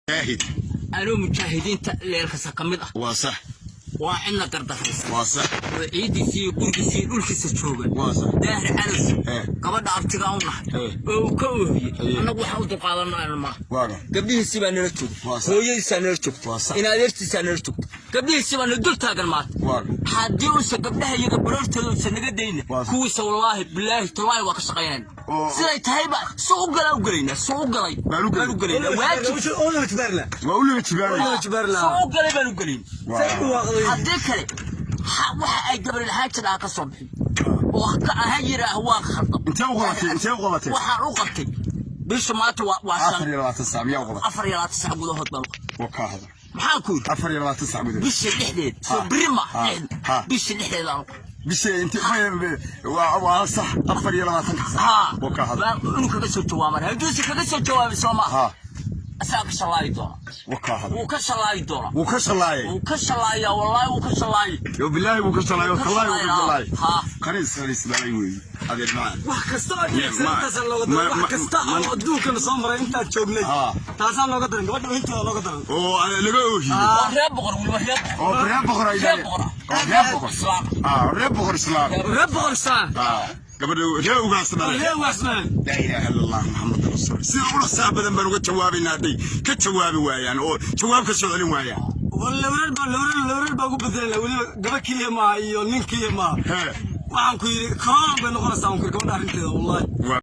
Mujaahid. Anuu mujaahidiinta Leelkase ka mid ah. Waa sax. Waa cidna gardaraysa Waa sax. oo ciiddiisa iyo gurigiisa iyo dhulkiisa jooga. Waa sax. Daahir Calos, gabadha abtigaa u nahay oo uu ka oohiyey, annagu waxaan u dulqaadanayna maaha. Waaga. Gabdhihiisii baa nala jooga. Waa sax. Hooyadiisaa nala joogta. Waa sax. In adeertiisaa nala joogta. Gabdhihiisii baa na dul taagan maanta. Waaga. Haddii uusa gabdhaha iyaga baroortooda uusa naga dayna, Waa sax. kuwiisa wallaahi, bilaahi, tallaahi, waa ka shaqaynayna. Siday tahayba su u galaa u gelaynaa, su u galay Baan u baan u gelaynaa, waajib. Waa u laba jibaaraya. Su u galay baan u gelaynaa. Haddii kale waxa ay gabriel xaaja dhaha ka soo bixin oo ha yiraah waa khaldam. Intee u qabatay? Intee u qabatay? Waxaan u qabtay bisha maanta waa afar 5. iyo labaatan saac miyaa u qabatay? 24 saac gudahood baan u qabtay. Waa kaa hadal. Maxaan ku yidhi? 24 saac gudahood. Bisha dhexdeed soo beri ma lixda bisha dhexdeed aan u qabtay. Bisha inte waa sax, 24-ka saac. Ha. Waa kaa hadal. Baan inuu kaga soo jawaabay. Hadduuse kaga soo jawaabay, soo ma asagaa ka shallaayi doona. Waa kaa hadal. Wuu ka shallaayi doonaa. Wuu ka shallaayay. Wuu ka shallaayaa, wallaahi wuu ka shallaayay. Yo bilaahi wuu ka shallaayay, wallaahi wuu ka shallaayay. Ha. Khaniis, khaniis dhalay weeye, adeer macaan. Wax kasta oo dhinac intaasaa looga daran, wax kasta oo adduunkana soo maray intaan joognay taasaa looga daran, gabadha intooda looga daran. Oo laga oohiyey. Waa reer boqor, weliba reer boqor. Oo reer boqor ay Reer dhaleen. boqor. Oo reer boqor. Islaam. Ah, reer boqor islaam. Reer boqor islaan. Ah, gabadha reer ugaas dhalay. Reer ugaasnaan. Laa ilaaha illa Allah, Muxammad rasuul. Sida ugu dhaqsaha badan baan uga jawaabaynaa hadday ka jawaabi waayaan oo jawaab ka soo celin waayaan. Lawrar baa ugu bedelana weliba, gaba keliya maaha iyo nin keliya maaha. Hee. Waxaan ku yidhi corona bay noqonaysaa, aan ku yidhi gabadha arrinteeda, wallahi. Waa.